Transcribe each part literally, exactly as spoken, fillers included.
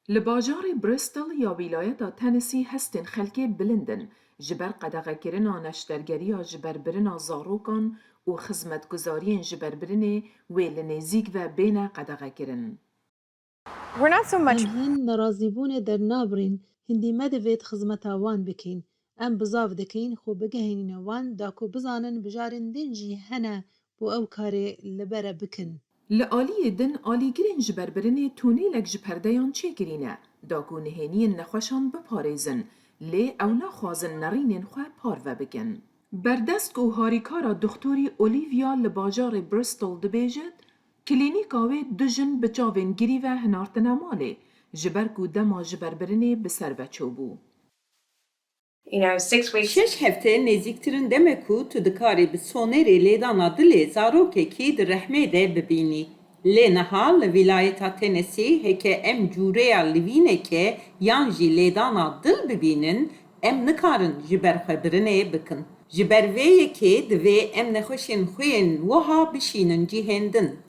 Li bajarê Bristol ya wîlayeta Tennessee hestên xelkê bilind in ji ber qedexekirina neştergeriya ji ber birina zarokan û xizmetguzariyên ji ber birinê wê li nêzîk ve bêne qedexekirin. We're not so much Em hin nerazîbûnê dernabirîn, hindî me divêt xizmeta wan bikîn. Em bizav dikîn xwe bigehînîne wan da ku bizanin bijarên din jî hene bo ew karê li bere bikin. Li aliyê din alîgirên ji ber birinê tûnêlek ji perdeyan çêkirîne da ku nihêniyên nexweşan biparêzin, lê ew naxwazin nerînên xwe parve bikin. Berdest û harîkara doxtorî Olivia li bajarê Bristol dibêjit, Klînîka wê du jin bi çavên girî ve hinartine malê, ji ber ku dema ji ber birinê bi ser ve çûbû. You know, six weeks. Şeş hefte nêzîktir in deme ku tu dikarî bi sonerê lêdana dilê zarokekî di rehmê de bibînî. Lê niha li vîlayeta Tennessee heke em cûreya livîneke yan jî lêdana dil bibînin, em nikarin ji ber xwe birinê bikin. Ji ber vê yekê divê em nexweşên xwe yên wiha bişînin cihên din.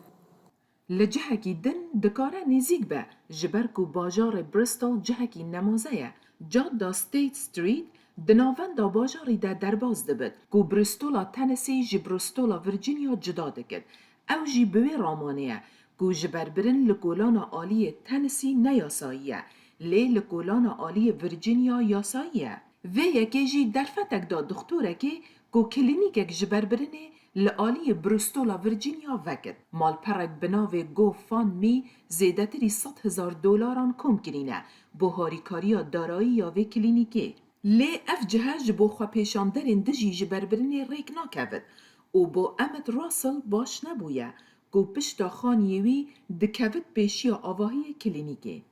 Li cihekî din dikare nêzîk be, ji ber ku bajarê Bristol cihekî nemaze ye. Cadda State Street di navenda bajarî de derbas dibit, ku Bristola Tennessee ji Bristola Virginia cuda dikit. Ew jî bi wê ramanê ye, ku ji ber birin li kolana aliyê Tennessee ne yasayî ye, lê li kolana aliyê Virginia yasayî ye. Vê yekê jî derfetek da doxtorekê ku klînîkek ji ber birinê li aliyê Bristol a Virginia vekit. Malperek bi navê GoFundMe zêdetirî sed hezar dolaran kom kirîne bo harîkariya darayî ya vê klînîkê. Lê ev cihe ji bo xwepêşanderên dijî ji ber birinê rêk nakevit û bo Emmett Russell baş nebûye ku pişta xaniyê wî dikevit pêşiya avahiyê klînîkê.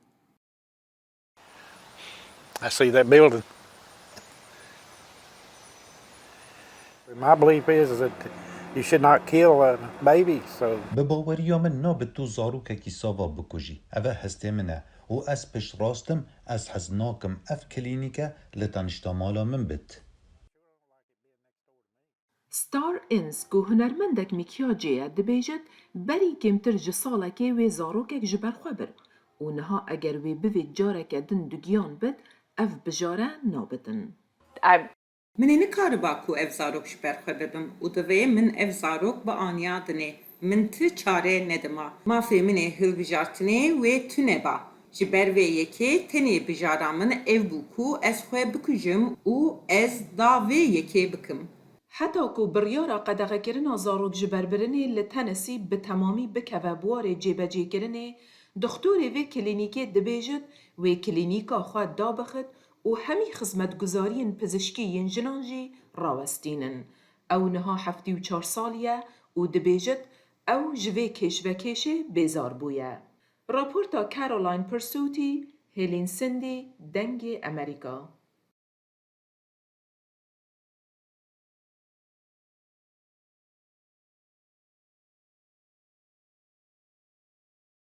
I see that building. My belief is, is that you should not kill a baby, so. Bi baweriya min nabe tu zarokekî sava bikujî. Ev e hestê min e û ez piştrast im, ez hez nakim ev klînîke li tenişta mala min bit. Star Ince ku hunermendek mikyacê ye dibêjit, berî kêmtir ji salekê wê zarokek ji ber xwe bir û niha eger wê bivêt careke din dugiyan bit, ev bijare nabidin. Min ê nikariba ku ev zarok ji ber xwe bibim û divê min ev zarok bianiya dinê. Min ti çare nedima. Mafê min ê hilbijartinê wê tune ba. Ji ber vê yekê tenê bijara min ev bû ku ez xwe bikujim û ez da vê yekê bikim. Heta ku biryara qedexekirina zarok ji ber birinê li Tennessee bi temamî bikeve buwarê cêbecêkirinê, doxtorê vê klînîkê dibêjit, wê klînîka xwe dabixit û hemî xizmetguzariyên pizişkî yên jinan jî rawestînin. Ew niha heftê û çar salî ye û dibêjit, ew ji vê kêşvekêşê bêzar bûye. Raporta Caroline Persuti, Helen Cindy, Dengê Emerîka.